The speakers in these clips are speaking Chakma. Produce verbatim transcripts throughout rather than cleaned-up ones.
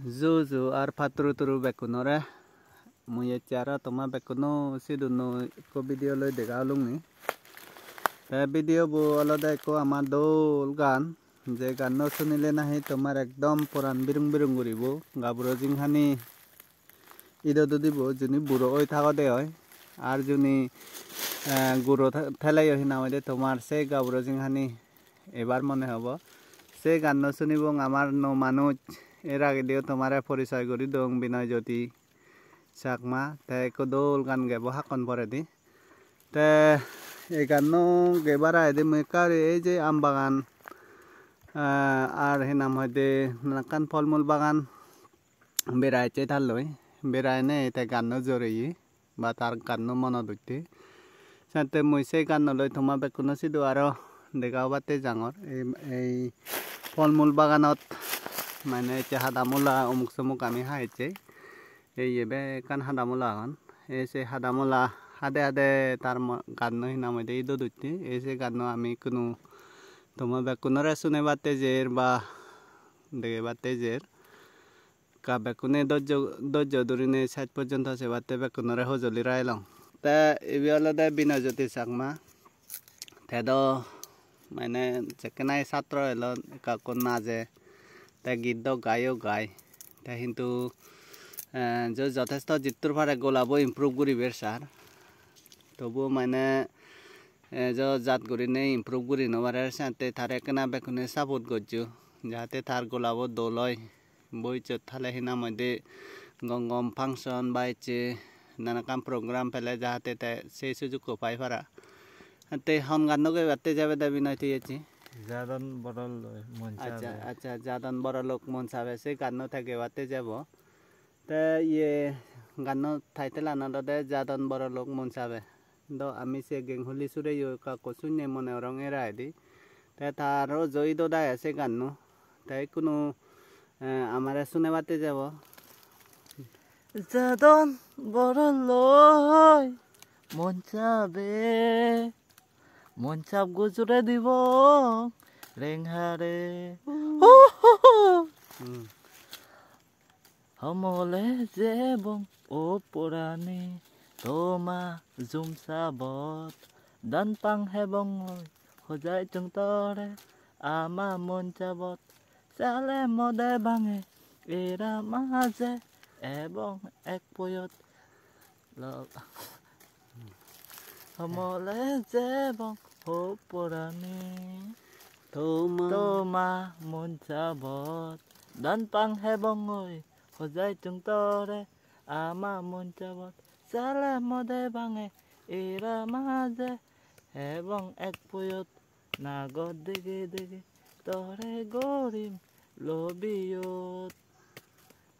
Ju ju ar patturu turu bekkunore. Mui ecche aro toma bekkuno sidunno ekko video loi dega olungi. Te video bo olode ekko ama dol gan, je ganno sunile nahi tomar ekdom poran birung birung guribo. Gaburo jinghani ido dudibo, juni buro oi thagode oi. Ar juni, eh, guro tha-, theleyo hina hoide tomar se gaburo jinghani ebar mone hobo. Se ganno sunibong amar nuo manuj, er agedio tomare porisoy guri dong, Binoy Jyoti Chakma. Te ekko dol gan gebo hakkon poredi. Te ei ganno gebar agendi mui ekka guri ei je aam bagan, eh, ar hi nang hoide nanakkan pholmul bagan bera ecche talloi. Bera enei te ganno joreye ba tar ganno monot utte. Sette mui se ganno loi toma bekkuno sidu aro dega obatte jangor. Ei, ei pholmul baganot mane ecche hadamola omuk somuk ami ha ecche. Ei ye bekkan hadamola agon. Ei se hadamola hade hade tar mo-, ganno hi nang hoide ido dutte. Ei se ganno ami ikkunu toma bekkunore sunebatte jer ba degebatte jer. Ka bekkune dojjo, dojjo durine sej porjonto sebatte bekkunore hojoli railong. Te ibe olode Binoy Jyoti Chakma. Te do mane jekke nahi satro elon ekka ekko naje. Te git do gayo gai. Te hintu, eh, jo-, jotesto jittur pare golabo improve guribar sar. Tobuo mane, eh, jo jat gurine improve guri no parer, sette tare ekkena bekkune support gojjo. Jahate tar golabo dol oi. Bojissot tale hi nang hoide gom gom function ba ecche nanakkan program pele jahate te se sujukko pai para. Te hon ganno gebatte jebe de Binoy tui ecche? Jadon borolok mon sabe. Accha, accha, Jadon borolok mon sabe, se ganno te gebatte jebo. Te iye ganno title an olode Jadon borolok mon sabe. Do ami se geng huli sureyo ekka ekko sunne mone orong era edi. Te taro joi do daye se ganno. Te ikkunu, eh, amare sunebatte jebo. Jadon boroloi mon sabe, mon sab gujure dibong reng hare. Hu, hu, hu. Hmm. Homole jebong o porani toma jum sabot, dan pang hebongoi hojai chung tore ama mon sabot, sale mode bange era maje ebong ek puyot lo-, homole jebong o porani toma, toma mon sabot, dan pang hebongoi hojai chung tore ama mon sabot, sale mode bange era maje ebong ek puyot nagot dege dege tore gorim lobiyot.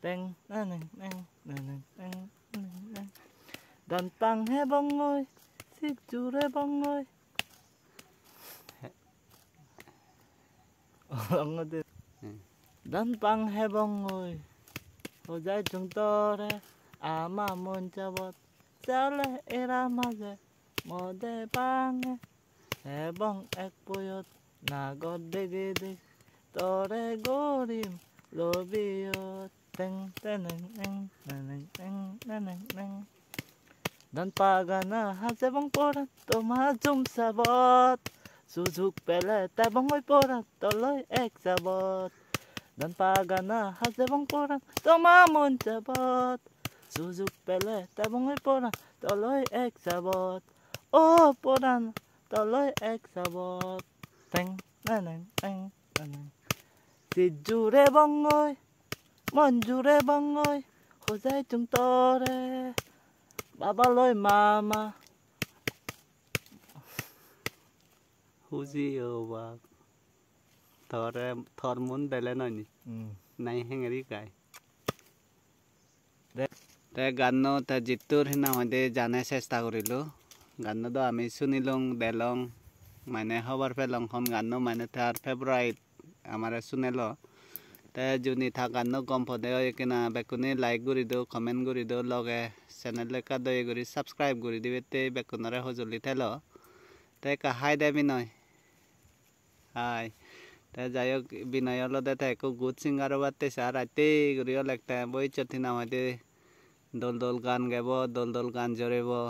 Teng, naneng, neng, naneng, neng, naneng, neng. Dan pang hebongoi, sik jure bongoi. Olongode. Hmm. Dan pang hebongoi, hojai chung tore ama mon sabot, sale era maje mode bange ebong ek puyot nagot dege dege tore gorim lobiyot. Teng teneng neng, neneng neng, neneng neng. Dan pagana hajebong poran toma jum sabot, sujuk pele tebongoi poran toloi ek sabot. Dan pagana hajebong poran toma mon sabot, sujuk pele tebongoi poran toloi ek sabot. O poran toloi ek sabot. Teng, neneng, teng, neneng. Sijjure bongoi, monjure bongoi, hojai chung tore. Babaloi mama. Huji obak. Tore, tor mon bele noi ni? Hmm. Nai hengeri gai. Te ganno te jittur hi nang hoide jane chesta gurilo. Ganno do ami sunilong, delong, mane hobor pelong hon ganno mane tar favorite amare sunelo. Te juni ta ganno gom pode oi ekkena bekkune like guri do, comment guri do, loge channel ekka doye guri subscribe guri dibette bekkunore hojoli telo. Te ekka hi de Binoy. Hi. Te jai hok, Binoy olode te ekko good singer obatte sa, ratte guri olek te bobissot hinang hoide dol dol gaan gebo, dol dol gaan jorebo.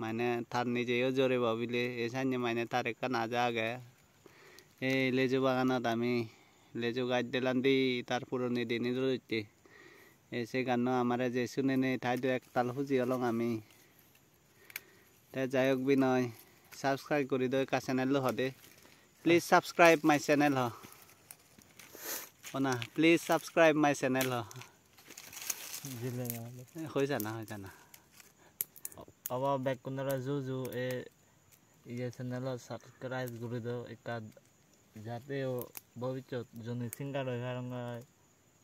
Mane tar nijeyo jorebo bile, ei sanye mane tar ekkan aja age. Ei leju baganot ami leju gaj delandi tar puroni dini dolotte. Ei se ganno amare je sunene taidu ektal huji olong ami. Te jai hok Binoy, subscribe guri do ekka channel lo hode. Please subscribe my channel ho. Ona, please subscribe my channel ho. Jile na. Hoi jana, hoi jana. Obo bekkunore juju, e, iye channel-o subscribe guri do ekka, jate o bobissot juni singer oi parongor,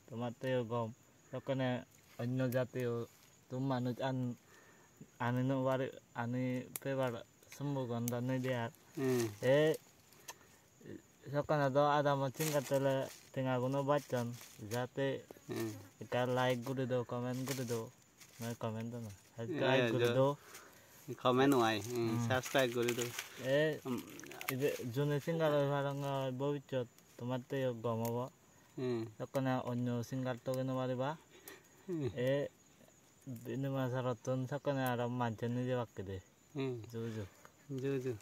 tomatteo gom. Sokkene onyo jatio tum manuj an-, ani no pari, ani pebar sombogon do nei de ar. Hmm. E sokkene do adamot singer tele tengaguno bacchon, jate Hmm. ekka like guri do, comment guri do. Noi comment do na. Subscribe Eh, guri jo. do. Comment wai, hmm, Hmm. subscribe guri do. E Hmm. ibe juni singer oi parongor bobissot tomatteo gom obo. Hmm. Sokkene onyo singer toge no pariba. Hmm. E Binoy Masarottun sokkene aro manche nije bakke de. Hmm. Ju ju. Ju ju.